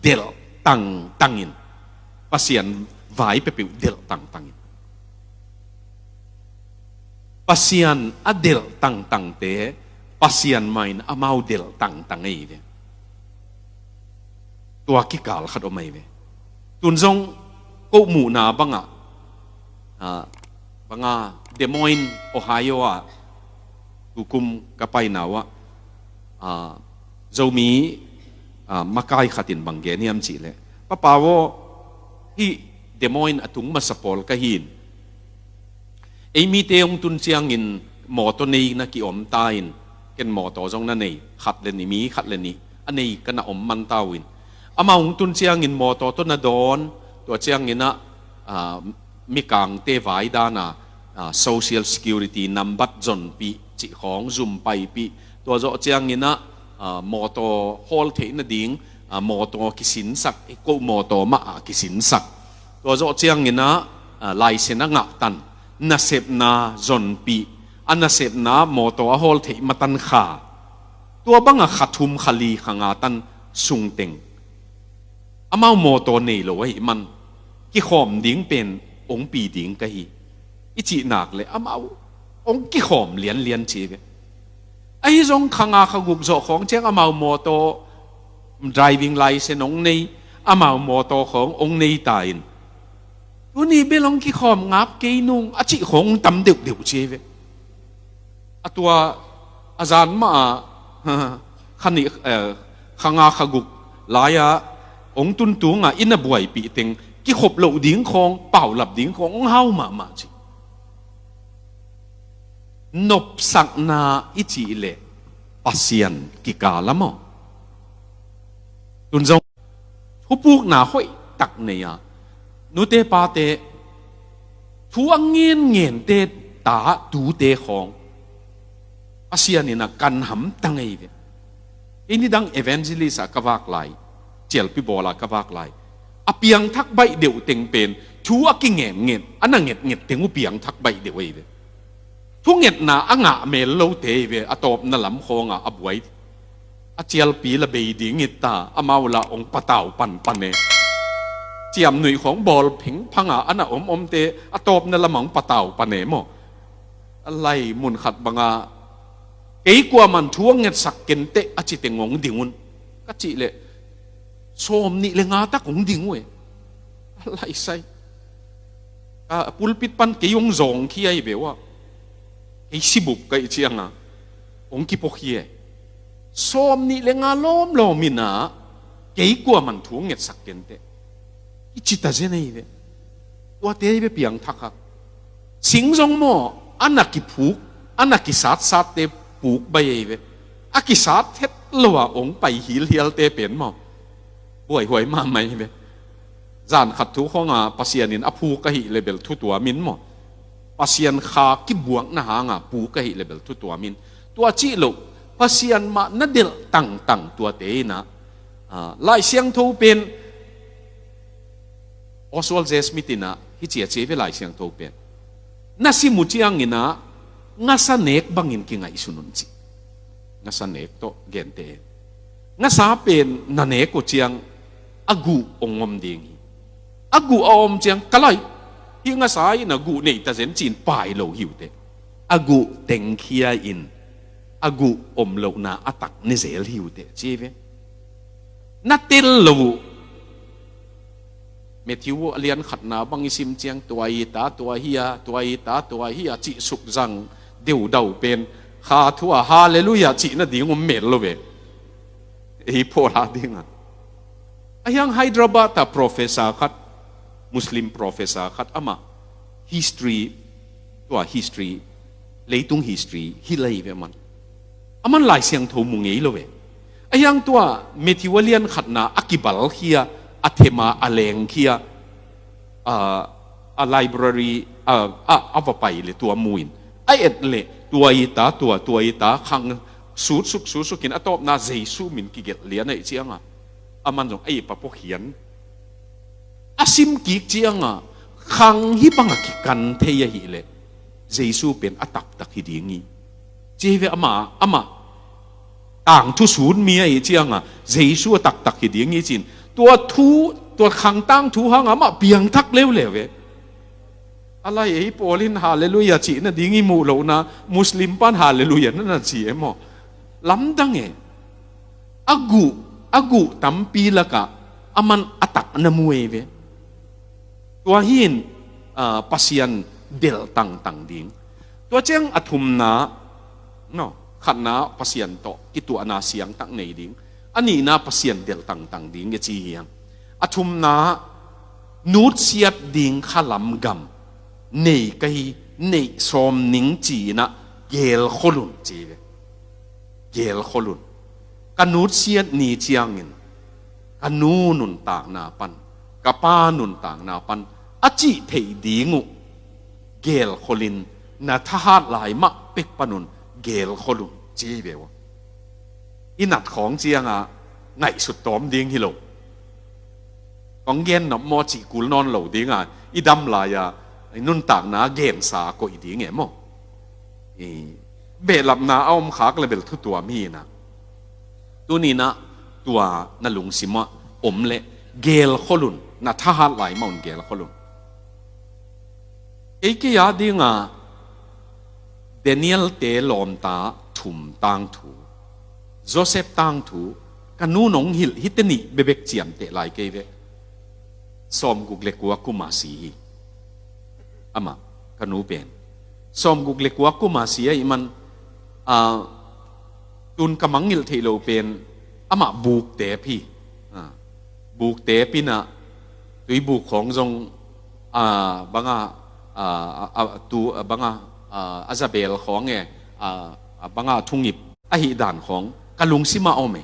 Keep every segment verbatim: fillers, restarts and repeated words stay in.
delh tangtangin, Pasian vai peuhpeuh delh tangtangin. Pasian a delh tangtangte Pasian mah in amau delh tangtang ei ve. Tua kikal khat om ei ve. Tun zong ko muhna bangah, ah, banga Des Moines, Ohio ah tukum ka paina uh ah, ah, Zomi, ah, makai khatin bang gen hiam cihleh, Papa aw, hih Des Moines a tung masa pawl ka hi in, ei mite hong tun ciangin mawtaw nei na kiom ta in, ken mawtaw zong na nei, khat le nih, mi khat le nih a nei ka na om man ta uh in, amah hong tun ciangin mawtaw tawh na dawn, tua ciangin ah, ah, mikangte vai dana, ah, social security nambat zonpih cih khawng zum paipih, tua zawh ciangin ah, ah, mawtaw hawl theih nading, ah, mawtaw kisinsak, ko mawtaw mah a kisinsak. Tua zawh ciangin ah, ah, laisen a ngahtan, nasepna zonpih, a nasepna mawtaw a hawl theih matan kha. Tua banga kha thum, kha li, kha nga tan sungteng amau mawtaw nei lo ahih man, kikhawm ding pen hong pi ding ka hi, i cih nak le amau hong kikhawm lianlian ci ve. Ahi zong kha nga kha guk zawh khawng ciang amau mawtaw, driving license hong nei, amau mawtaw khawng hong nei ta in, tuni bel hong kikhawm ngap kei nung a cih khawng hong tam deuhdeuh ci ve. A tua a zan mah ah, kha nih, eh, kha nga kha guk lai-ah hong tun tungah i na buaipih teng kikhop loh ding khawng, paulap ding khawng hong hau mahmah ci. Nopsakna i cih leh Pasian kikal a maw? Tun zong thupukna hoih tak nei a, nute pate, thu a ngen ngente ta tute khawng Pasian in a kan hamtang ei ve. Kei nidang evangelist ah ka vak lai, cialpi bawl ah ka vak lai, a piangthak baih deuh teng pen thu a kingen ngen, a na ngetnget teng uh piangthak baih deuh ei ve. Thungetna a ngah mel lote ei ve, a tawpna lam khawngah a buai. A cialpi la bei ding it ta, amau la hong patau panpan e. Ciamnuih khawng bawl phengphang a a na om omte a tawpna lamah hong patau pan e maw? A lai mun khat bangah, kei kuaman thu hong ngetsak kenteh a ci teng hong ding un ka cih leh, sawm nih le nga tak hong ding uh e. A lai sai. A pulpit pan kei hong zawng khia hi ve uh a, kei sibup ka hih ciangah hong kipaw khia e. Sawm nih le nga lawmlawm in ah kei kuaman thu hong ngetsak kenteh i ci ta zen ei ve. Tuate ei ve piangthak a. Sing zong maw, a na kiphuk, a na kisatsatte puk baih ei ve. A kisat het lo a hong pai hilhialte pen maw, buaihuai mahmah ei ve. Zan khat thu khawngah Pasian in a phuk ahih leh bel thutuam in maw, Pasian kha kibuakna hangah phuk ahih leh bel thutuam in. Tua cih loh, Pasian mah na delh tangtang tuate in ah, ah, Lai Siangtho pen, Oswald J. Smith in ah hih ci a ci ei ve, Lai Siangtho pen na sim uh ciangin ah ngasa nek bangin kingaihsun un ci. Ngasa nek tawh gente, ngasa pen na nek uh ciang a guh hong om ding hi. A guh a om ciang ka lai, hih ngasa in a guh neih ta zen ci-in pai lo hi uh teh. A guh tengkhia in a guh om lohna a tak ne zel hi uh teh ci ei ve. Na tel lo uh. Matthew a lian khatna bang i sim ciang tua hi ta, tua hi a, tua hi ta, tua hi a cih suk zang deudau pen, kha thu a Halleluiah cih nading om mel lo ve. Ei pawl a dingah, a hiang Hyderabad ah professor khat, Muslim professor khat, amah history, tua history, leitung history hilh ei ve man. Aman Lai Siangtho mu ngei lo ve. A hiang tua Matthew a lian khatna a kibalkhia, a thema a lengkhia, a, a library a, a, a va pai le tua mu in, a et le tua hi ta, tua, tua hi ta, khang sutsuk, sutsukin a tawpna Jesu min kigelh lian ahih ciangah aman zong a ip a pawkhian. A sim kik ciangah khang hih bangah kikan thei ahih leh Jesu pen a taktak hi ding hi ci ei ve. Amah, amah tangthu sun mi ahih ciangah Jesu a taktak hi ding hi ci-in Tua thu, tua khang tangthu hang amah piangthak leuleu e. A lai ei pawl in Halleluiah cih nading i muh lohna, Muslim pan Halleluiah na na ci e maw? Lamdang e. A guh, a guh tampi lakah aman a tak na mu ei ve. Tua hi in, ah, Pasian delh tangtang ding. Tua ciang a thumna, no, khatna Pasian tawh kituahna siangtak nei ding. A nihna Pasian delh tangtang ding e ci hi hang. A thumna, nutsiat ding khalam gam nei ka hi, neih sawm ning ci-in ah gelkhol un ci ve. Gelkhol un. Ka nutsiat ni ciangin ka nu nuntakna pan, ka pa nuntakna pan a cih theih ding uh gelkholin na thahat lai mah pek panun gelkhol un ci ve uh. I nat khawng ciangah ngaihsut tawm ding hi lo. Kong gen nop maw cih kul nawn lo dingah i dam lai-ah i nuntakna gensa koih ding e maw? I behlapna a om khak le bel thutuam hi inah. Tuninah tua na lungsimah om le gelkhol un, na thahat lai mah un gelkhol un. Kei kei a dingah Daniel te lawmta thum tangthu, Joseph tangthu, ka nu nong hilh hite nih bebek ciamteh lai kei ve. Sawmguk le kua kuma si hi. Amah, ka nu pen sawmguk le kua kuma si ahih man, ah, tun ka mangngilh theih lo pen amah buk tep hi. Ah, buk tep inah tuibuk khawng zong, ah, banga, ah, ah, ah, tu, ah, banga, ah, a zabel khawng e, ah, ah, banga thungip ahih dan khawng ka lungsimah om e.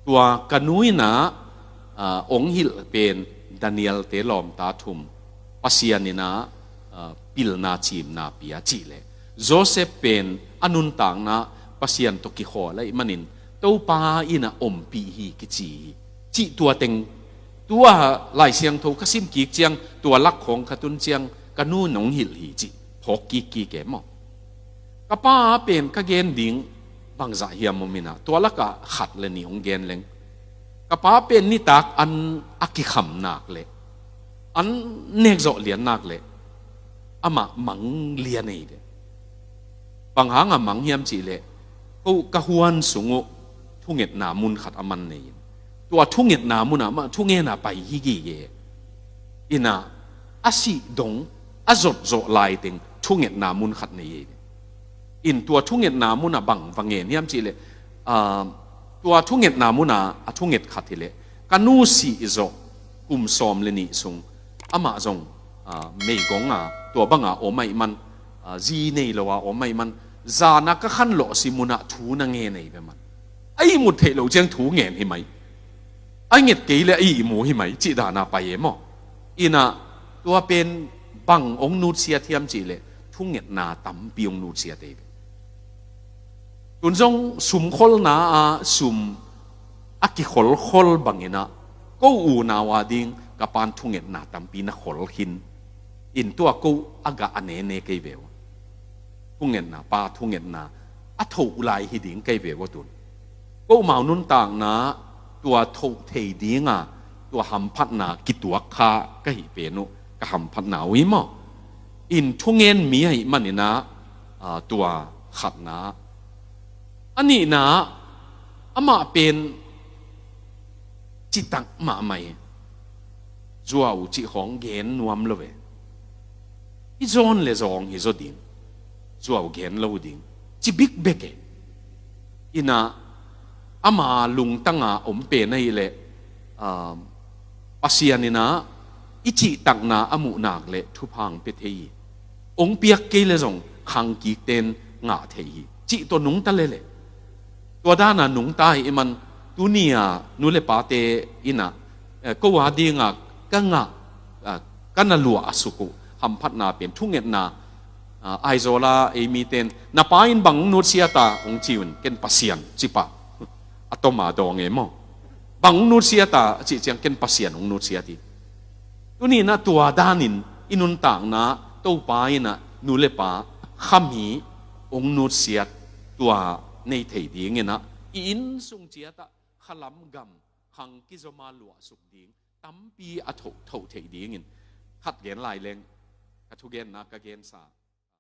Tua ka nu inah, ah, ong hilh pen Daniel te lawmta thum, Pasian inah, ah, pilna cimna pia cih leh Joseph pen a nuntakna Pasian tawh kikhawl ahih manin Topa inah ompih hi kici hi. Cih tua teng, tua Lai Siangtho ka sim kik ciang, tua lak khawng ka tun ciang ka nu nong hilh hi cih phawk kik kik e maw? Ka pa pen ka gen ding bangzah hiam om inah, tua lakah khat le nih hong gen leng. Ka pa pen nitak an a kikham nak leh, an nekzawh lian nak leh amah mang lian ei ve. Bang hangah mang hiam cih leh, ko ka huan sung uh thungetna mun khat a man nei in, tua thungetna munah mah thungena pai hi gige. Inah a sih dong a zotzawh laiteng thungetna mun khat nei hi. In tua thungetna munah bang va ngen hiam cih leh, ah, tua thungetna munah a thunget khat hi leh, ka nu sih zawh kum sawm le nih sung amah zong, ah, meigong a tua banga om ahih man, ah, zi nei lo a om ahih man, zana ka khan lawhsi munah thu na ngen ei ve man. A ihmut theih lo ciang thu ngen hi mai. A nget kei le a ihmu hi mai cih dana pai e maw? Inah tua pen bang ong nutsiat hiam cih leh thungetna tampi ong nutsiat ei ve. Tun zong sum kholna ah sum a kikholkhol banginah ko unau a ding ka pan thungetna tampi na khol khin. In tua ko a gah a nene kei ve uh. Thungetna, pa thungetna a thoh lai hi ding kei ve uh tun. Ko mau nuntakna tua thoh thei dinga tua hamphatna kituak kha ka hih pen uh, ka hamphatna uh hi maw? In thungen mi ahih maninah, ah, tua khatna. A nihna, amah pen citak mahmah hi. Zuau cih khawng gen nuam lo ve. I zawn le zawng hi zaw ding. Zuau gen lo ding. Ci bikbek e. Inah ama lungtanga om pen ahih leh, ah, Pasian inah i cihtakna a muhnak le thupha hong pia thei hi. Hong piak kei le zong khangkikten ngah thei hi. Cih tawh nungta leleh. Tua dana nungta hi i man tuni-a nu le pate inah, eh, ko a dinga ka ngah, ah, ka na luah a suk uh hamphatna pen thungetna, ah, Aizawla ei miten na pa in bang hong nutsiat a hong ci un, ken Pasian ci pah. A toma dawng e maw? Bang hong nutsiat a cih ciang ken Pasian hong nutsiat hi. Tuninah tua danin i nuntakna Topa inah nu le pa khami hong nutsiat tua nei thei dinginah i inn sung ciatah khalam gam, khang kizom a luahsuk ding tampi a thoh, thoh theih dingin khat gen lai leng, ka thugenna ka gensa